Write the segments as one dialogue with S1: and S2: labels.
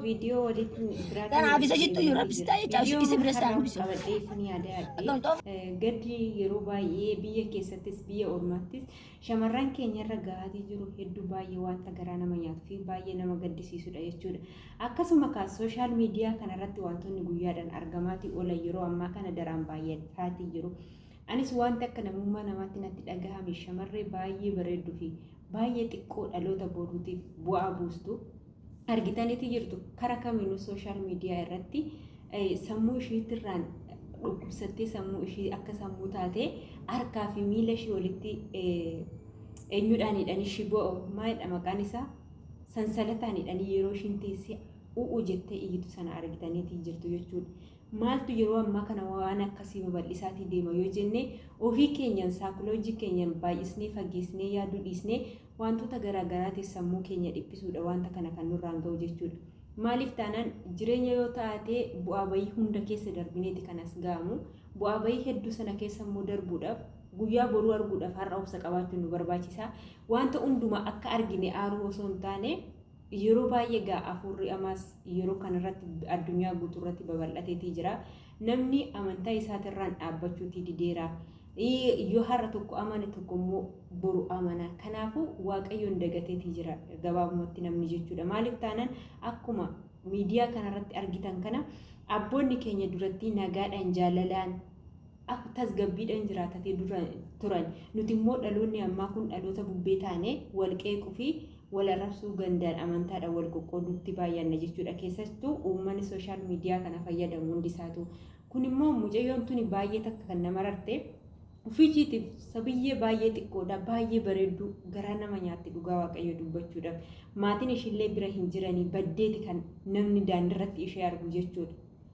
S1: Viidiyoo walitti biraatiin
S2: Kanaaf isa jittu iyyuu rabbi si ta'a jecha
S1: Viidiyoo
S2: isa bira isaan
S1: har'aaf
S2: hambisu.
S1: qabadhee isin yaada
S2: Akkam ta'uuf
S1: Gaddi yeroo baay'ee biyya keessattis biyya ormaattis shamarran keenyarra gahaatii jiru hedduu baay'ee wanta garaa nama nyaatuu fi baay'ee nama gaddisiisudha jechuudha. Akkasuma kaa sooshaal miidiyaa kanarratti wantoonni guyyaadhaan argamaatii oolan yeroo ammaa kana daraan baay'ataatii jiru. Anis wanti akka namummaa namaatti natti dhagahame shamarree baay'ee bareedduu fi baay'ee xiqqoo dhaloota boruutiif bu'aa buustu argitaniiti jirtu. Kara kamiinuu sooshaal miidiyaa irratti sammuu ishiitirraan dhukkubsattee, sammuu ishii akka sammuu taatee, harkaa fi miila ishii walitti eenyudhaan hidhanii, shiboo maalidha maqaan isaa, sansalataan hidhanii yeroo ishiin teessee u'u jettee iyyitu sana argitaniiti jirtu jechuudha. Maaltu yeroo ammaa kana waan akkasii babal'isaatii deema yoo jenne, ofii keenyaan saayikoloojii keenyaan baay'isnee fageessinee yaaduu dhiisnee wantoota garaa garaatiif sammuu keenya dhiphisuudha wanta kana kan nurraan ga'u jechuudha. Maaliif taanaan, jireenya yoo taate bu'aa bayii hunda keessa darbineeti kan as ga'amu. Bu'aa bayii hedduu sana keessa immoo darbuudhaaf, guyyaa boruu arguudhaaf har'a obsa qabaachuun nu barbaachisa. Wanta hundumaa akka argine aaruu osoo hin taane, yeroo baay'ee gaa hafuurri amaas yeroo kanarratti addunyaa guutuu irratti babal'ateetii jira. Namni amantaa isaatirraan dhaabbachuutii dideera. Yoo har'a tokko amane, tokko immoo boru amana. Kanaafuu Waaqayyoon dagateetii jira gabaabumatti namni jechuudha. Maaliif taanaan, akkuma miidiyaa kanarratti argitan kana abboonni keenya duratti nagaadhaan, jaalalaan, akka tasgabbiidhaan jiraatatee dura turan. Nuti immoo dhaloonni ammaa kun dhaloota bubbee taane, wal qeequu fi wal arrabsuu, gandaan amantaadhaan wal qoqqooduutti baay'anna jechuudha. Keessattuu uummanni sooshaal miidiyaa kana fayyadamu hundi isaatu. Kun immoo mucayyoon tuni baay'ee takka kan nama rarte. Ofiishiitiif sabiyyee baay'ee xiqqoodha, baay'ee bareedduu, garaa nama nyaatti dhugaa Waaqayyo dubbachuudhaaf. Maatiin ishiillee bira hin jiranii, baddeeti kan namni daandiirratti ishee argu jechuudha.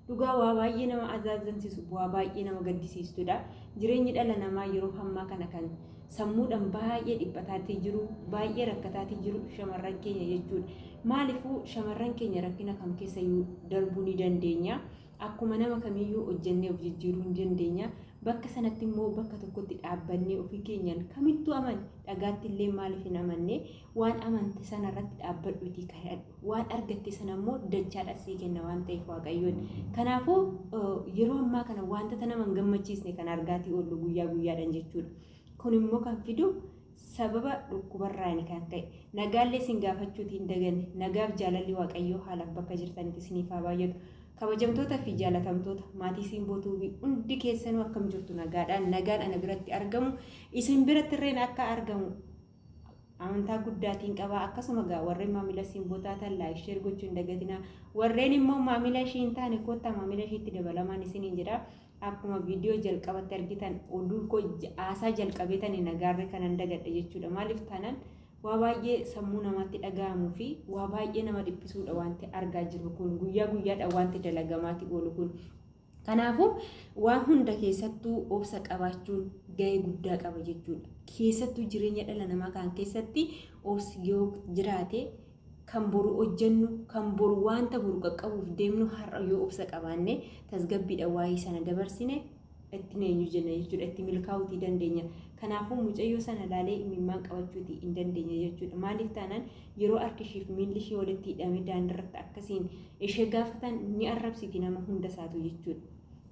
S1: Dhugaa waa baay'ee nama azaazansiisu, bu'aa baay'ee nama gaddisiistudha. Jireenyi dhala namaa yeroo hammaa kana kan sammuudhaan baay'ee dhiphataatii jiru, baay'ee rakkataatii jiru shamarran keenya jechuudha. Maaliifuu shamarran keenya rakkina kam keessayyuu darbuu ni dandeenya. Akkuma nama kamiyyuu hojjennee of jijjiiruu ni dandeenya. Bakka sanatti immoo bakka tokkotti dhaabbannee ofii keenyaan kamittuu amane, dhagaatti illee maaliif hin amanne, waan amante sana irratti dhaabbadhuutii kadhadhu. Waan argatte sana immoo dachaadhaan sii kenna waan ta'eef Waaqayyoon. Kanaafuu yeroo ammaa kana wantoota nama hin gammachiisne kan argaatii oollu guyyaa guyyaadhaan jechuudha. Kun immoo kan fidu sababa dhukkubarraani kan ka'e. Nagaallee isin gaafachuutii hin daganne. Nagaaf jaalalli Waaqayyoo haalaaf bakka jirtanitti isiniif haa baay'atu. Kabajamtoota fi jaalatamtoota maatii Simboo Tuubii, hundi keessanuu akkam jirtu? Nagaadhaan? Nagaan ana biratti argamu isin biratti irreen akka argamu amantaa guddaatiin qaba. Akkasuma gaa warreen maamila Simboo taatan like, share gochuu hin dagatinaa. Warreen immoo maamila ishii hin taane koottaa maamila ishiitti dabalamaan isiniin jedha. Akkuma viidiyoo jalqabatti argitan, oduu koo haasaa jalqabee tani nagaarree kanan dagadhe jechuudha. Maaliif taanaan, waa baay'ee sammuu namaatti dhaga'amuu fi waa baay'ee nama dhiphisuudha wanti argaa jirru kun, guyyaa guyyaadhaan wanti dalagamaatti oolu kun. Kanaafuu waan hunda keessattuu obsa qabaachuun gahee guddaa qaba jechuudha. Keessattuu jireenya dhala namaa kan keessatti obsi yoo jiraate, kan boru hojjennu, kan boru wanta boru qaqqabuuf deemnu har'a yoo obsa qabaanne, tasgabbiidhaan waa'ee sana dabarsine, ittiin eenyu jenna jechuudha, itti milkaa'uutii dandeenya. Kanaafuu mucayyoo sana ilaalee imimmaan qabachuutii hin dandeenya jechuudha. Maaliif taanaan, yeroo harki ishiif miilli ishee walitti hidhamee daandiirratti akkasiin ishee gaafatan, ni arrabsiti nama hunda isaatu jechuudha.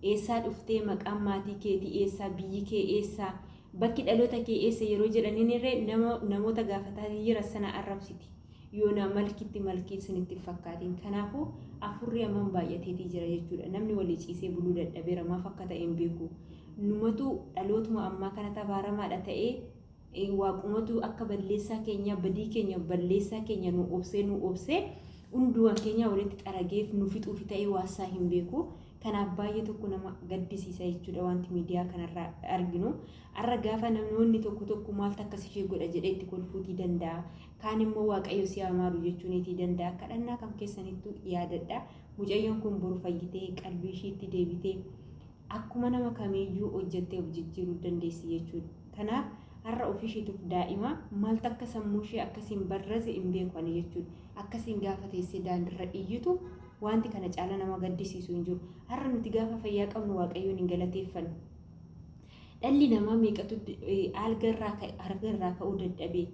S1: Eessaa dhuftee? Maqaan maatii keetii eessaa? Biyyi kee eessaa? Bakki dhaloota kee eessa? Yeroo jedhaniin irree nama namoota gaafataa jira sana arrabsiti. Yoona malkitti malkii isinitti hin fakkaatiin. Kanaafuu afurri hammam baay'ateetii jira jechuudha. Namni walii ciisee buluu dadhabeera, maaf akka ta'e hin beeku. Numatu dhalootuma ammaa kana tabaaramaadha ta'ee, waaqumatu akka balleessaa keenya, badii keenya, balleessaa keenya nu obsee, nu obsee hunduma keenya walitti xarageef nu fixuufi ta'ee waasaa hin beeku. Kanaaf baay'ee tokko nama gaddisiisa jechuudha wanti miidiyaa kanarraa arginu. Har'a gaafa namoonni tokko tokko maaltu akkas ishee godha jedhee itti kolfuutii danda'a. Kaan immoo Waaqayyo si haa maaru jechuuniitii danda'a. Kadhannaa kam keessanittuu yaadadha. Mucayyoon kun boru fayyitee qalbii ishiitti deebitee akkuma nama kamiiyyuu hojjettee of jijjiiruu dandeessi jechuudha. Kanaaf har'a ofii isheetiif daa'ima maaltu akka sammuu ishee akkasiin barrase hin beeku ani jechuudha. Akkasiin gaafa teessee daandiirra iyyitu wanti kana caala nama gaddisiisu hin jiru. Har'a nuti gaafa fayyaa qabnu Waaqayyoon hin galateeffannu. Dhalli namaa meeqatu alga irraa ka'uu dadhabee,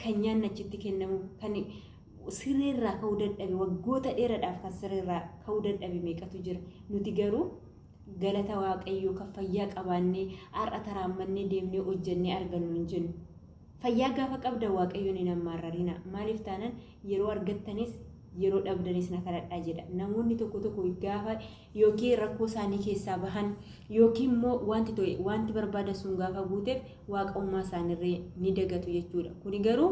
S1: kan nyaanni achitti kennamu, kan sireerraa ka'uu dadhabe, waggoota dheeraadhaaf kan sireerraa ka'uu dadhabe meeqatu jira. Nuti garuu galata Waaqayyoo kan fayyaa qabaannee har'a taraammannee deemnee hojjennee argannu hin jennu. Fayyaa gaafa qabdan Waaqayyoon hin ammaarrarina. Maaliif taanaan yeroo argattanis yeroo dhabdanis na kadhadhaa jedha. Namoonni tokko tokko gaafa yookiin rakkoo isaanii keessaa bahan yookiin immoo wanti ta'e wanti barbaadan sun gaafa guuteef Waaqa uumaa isaaniirree ni dagatu jechuudha. Kuni garuu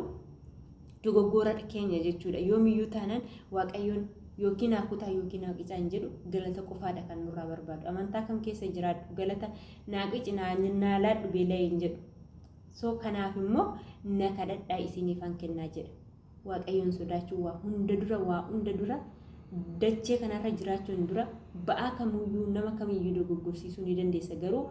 S1: dogoggora keenya jechuudha. Yoomiyyuu taanaan Waaqayyoon yookiin naa kutaa yookiin naa qicaa hin jedhu, galata qofaadha kan nurraa barbaadu. Amantaa kam keessa jiraadhu, galata naa qici, naa laadhu, beela'ee hin jedhu. So kanaaf immoo na kadhadhaa isiniifan kennaa jedha. Waaqayyoon sodaachuun waa hunda dura, waa hunda dura, dachee kanarra jiraachuun dura ba'aa kamiyyuu nama kamiyyuu dogoggorsiisuu ni dandeessa, garuu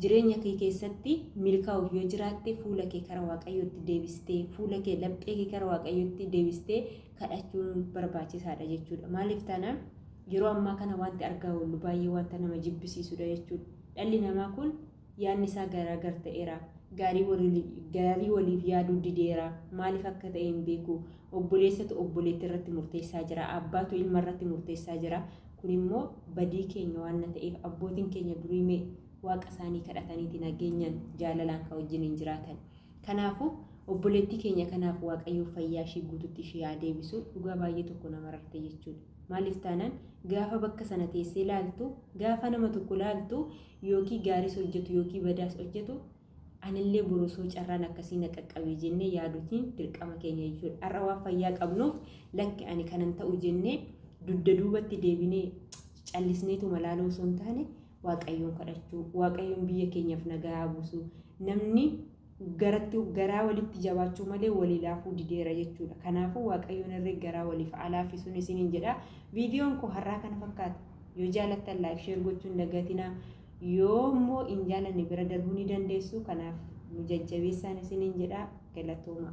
S1: jireenya kee keessatti milkaa'uuf yoo jiraatte fuula kee kara Waaqayyootti deebistee, fuula kee, laphee kee kara Waaqayyootti deebistee kadhachuun barbaachisaadha jechuudha. Maaliif taanaan yeroo ammaa kana wanti argaa oollu baay'ee wanta nama jibbisiisudha jechuudha. Dhalli namaa kun yaadni isaa garaagar ta'eera. Gaarii waliif yaaduu dideera. Maaliif akka ta'e hin beeku. Obboleessatu obboleetti irratti murteessaa jira. Abbaatu ilma irratti murteessaa jira. Kun immoo badii keenya waan ta'eef, abbootiin keenya durii mee Waaqa isaanii kadhataniiti nageenyaan jaalalaan kan wajjin hin jiraatan. Kanaafuu obboleettii keenya kanaaf Waaqayyoo fayyaa ishii guututti ishee haa deebisu. Dhugaa baay'ee tokko nama rarte jechuudha. Maaliif taanaan gaafa bakka sana teessee laaltu, gaafa nama tokko laaltu, yookiin gaariis hojjetu yookiin badaas hojjetu, anillee borosoo carraan akkasii na qaqqabe jennee yaaduutiin dirqama keenya jechuudha. Har'a waan fayyaa qabnuuf lakki ani kanan ta'u jennee dugda duubatti deebinee callisneetuma laaluu osoo hin taane, Waaqayyoon kadhachuu, Waaqayyoon biyya keenyaaf nagaa haa buusu. Namni garatti garaa walitti jabaachuu malee walii laafuu dideera jechuudha. Kanaafuu Waaqayyoon irree garaa waliif haa laaffisuun isiniin jedha. Viidiyoon koo har'aa kana fakkaata. Yoo jaalattan like, share gochuun dagatinaa. Yoo immoo hin jaalanne bira darbuu ni dandeessu. Kanaaf nu jajjabeessaan isiniin jedha. Galatooma.